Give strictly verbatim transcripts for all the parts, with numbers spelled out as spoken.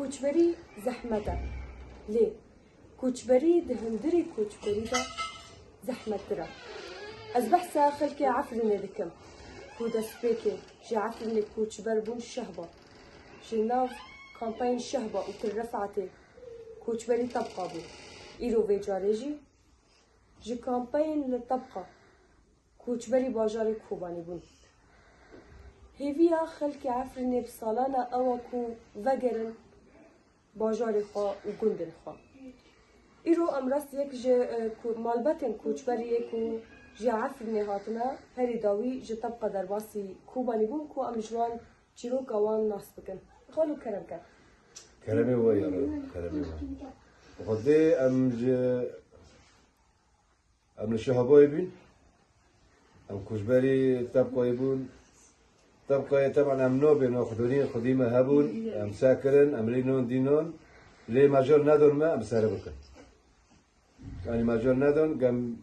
Koçberî zehmet e. Lê koçberî di hundirê koçberî de zehmettir e. Ez behsa xelkê Efrînê dikim ku destpêkê ji Efrînê koçber bûn Şehba. Ji nav kampayên Şehba û Til Refetê koçberî Tebqa bû. Îro vê carê jî ji kampayên li Tebqa koçberî bajarê Kobanî bûn. Hêviya xelkê Efrînê bi salan e ew e ku vegerin bajarê xwe û gundên xwe. Îro em rast yek ji, e, ku-, malbetên koçberî yê ku ji Efrînê hatine, herî dawî ji Tebqa derbasî Kobanî bûn ku em ji wan çîroka wan nas bikin. Xalo kerem ke. Keremê we ya Reb, keremê we. Xwedê em ji, em li Şehabayê bîn. Em koçberî Tebqayê bûn. Tebqayê teban em nabê naxudonî xwedî me hebûn. Em se kirin, em lê non dî non. Lê mecal nedon me, em sere bikin. Yanî mecal nedon, gem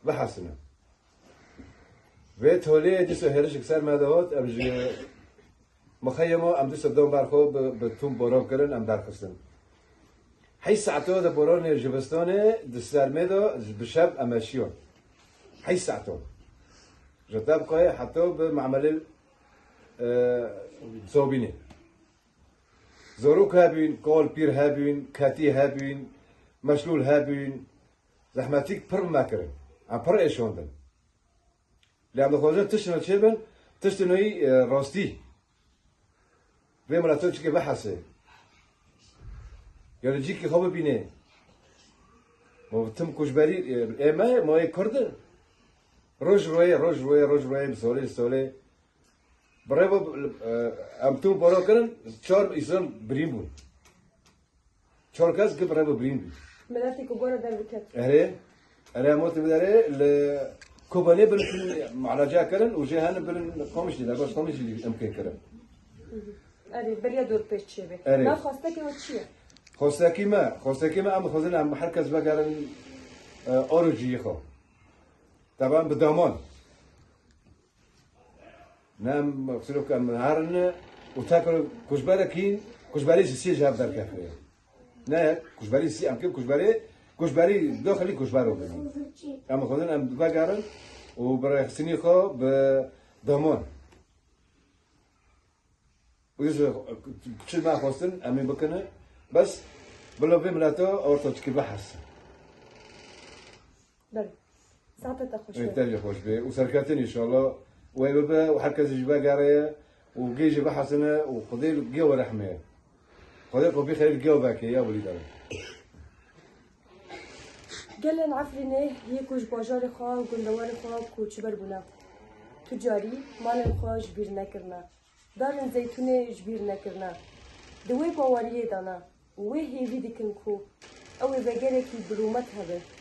bihesine. Vê tolê dîsa hêrişek ser me de hat, em ji Mixeyemo em dîsa don ber xwe bi, bi tûm boran kirin, em derxistin. Heyş saeto de boranê jivistanê di sermê de bi şev em meşiyon. Heyş saeto. Ji Tebqayê heta bi memelê, e, sobînê. Zorok hebîn, kal pîr hebîn, ketî hebîn, meşlûl hebîn. Zehmetîk pir me kirin. Em pir êşandin. Lê em dixwazin tiştino çêbin, tiştinoyî, e, rastî. Vê mileto çikê bihese. Ya li cîkî xwe bibîne. Ma tim koçberî, e, ê me, ma ê Kurd in. Roj royê, roj royê, roj royê, bi solê, bi solê. Bi rê ve, e, em tim boro kirin, çar însan birîn bûn. Çar kes gi bi rê ve birîn bî. Miletê ku gora derbiket. Erê, erê, em ot bi derê li Kobanê birin çûn mualaca kirin û jê henin birin Qamişlî, derbas Qamişlî em kê kirin. Erê, beriya dor pêş çêbe. Erê. Na xwestekê we çi ye? Xwestekî me, xwestekî me em dixwazin em her kes vegerin, e, orojiyê xwe. Teban bi daman. Ne em, em herin û tek koçberekî, koçberî sisê ji hev derkeve. Ne, koçberî sisê em kim koçberê, koçberî daxilî koçbero bin. Em xwedin em vegerin û bi rêxistinî xwe bi daman. Û yê çi me xwestin em ê bikine. Bes bila vê mileta orta çikî bihese. Belê. Saeta te xweş be. Te jî xweş be. Û serkeftin înşallah. Wê bibe û her kesî jî vegere û gê jî bihesine û Xwedê li gê we rehmê. Xwedê qopî xêr li gê we veke ya welî dere. Gelên Efrînê yê ku ji bajarê xwe û gundewarê xwe koçber bûne. Tu carî malên xwe ji bîr nekirine. Darên zeytûnê ji bîr nekirine. Di wê baweriyê de ne û wê hêvî dikin ku ew ê vegerekî bi rûmet hebe.